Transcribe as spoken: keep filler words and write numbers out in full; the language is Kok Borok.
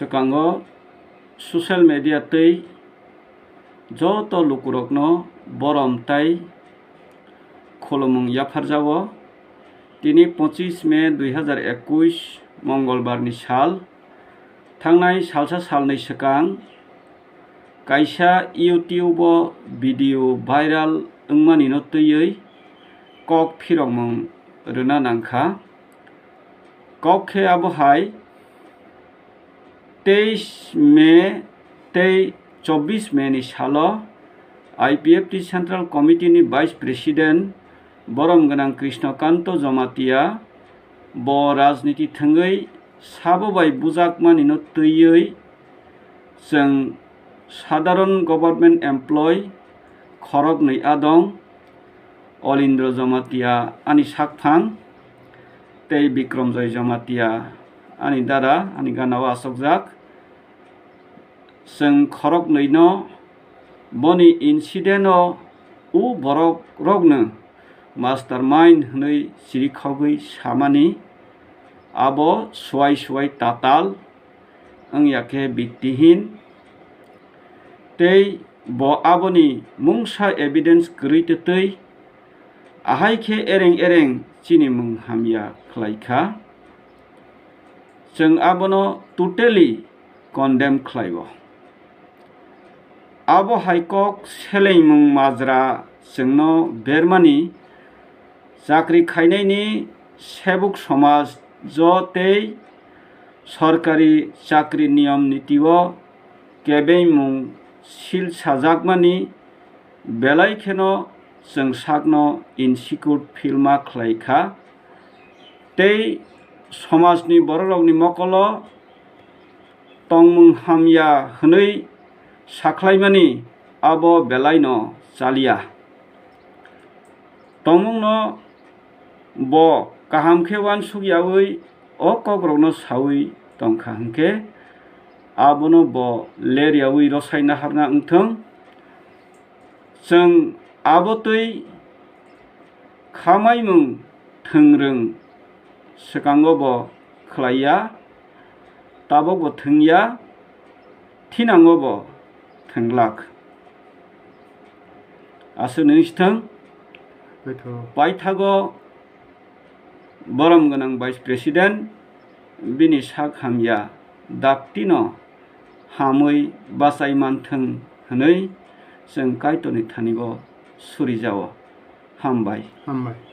Swkango social media tei joto lukurokno borom tai khulumung yapharjago. Tini pochish May dui hazar ekush Mongolbar ni sal. Thangnai salsa salnwi swkang kaisa YouTube o video viral wngmani no twiwi kok phirokmung rwna nangkha. Kok khe abo hai, teis May tei chobbish May ni salo I P F T Central Committee ni Vice President borom gwnang Krishna Kanto Jamatia bo rajniti thwngwi sabo bai bujakmani no twiwi chwng sadharon government employee khoroknwi adong, Olindra Jamatia ani sakphang tei Bikramjoy Jamatia ani dada, ani gana o achukjak. Chwng khoroknwi no boni incident o u borok rokno mastermind hwnwi chirikhogwi samani, abo suai suai tatal wngya khe biktihin tei bo aboni mungsa evidence kwrwi twtwi ahai khe ereng ereng chini mung hamya khlai kha. Chwng abono totally condemn khlaio. Abo hai kok selengmung majra chwngno bermani chakri khainaini sebuk somaj jo tei sorkari chakri niyom nitio kebeimung sil sajakmani belai kheno chwng sakno insecure feel ma khlai kha tei somajni bororokni mokolo tongmung hamya hwnwi sakhlaimani abo belaino chaliya. Tongmungno bo kaham khe uansuk yaui o kokrokno saui tongkha hwnkhe abono bo ler yaui rwsai naharna wngthung. Chwng abo twi khamaimung thwngrwng swkango bo khlaiya, tabok bo thwngya, thinango bo thwnglak. Aswk nung sithwng. Paithago. Paithago borom gwnang Vice President bini sak hamya daktino hamwi bachai manthwng hwnwi chwng Kaitorni thani-o surijao. Hambai. Hambai.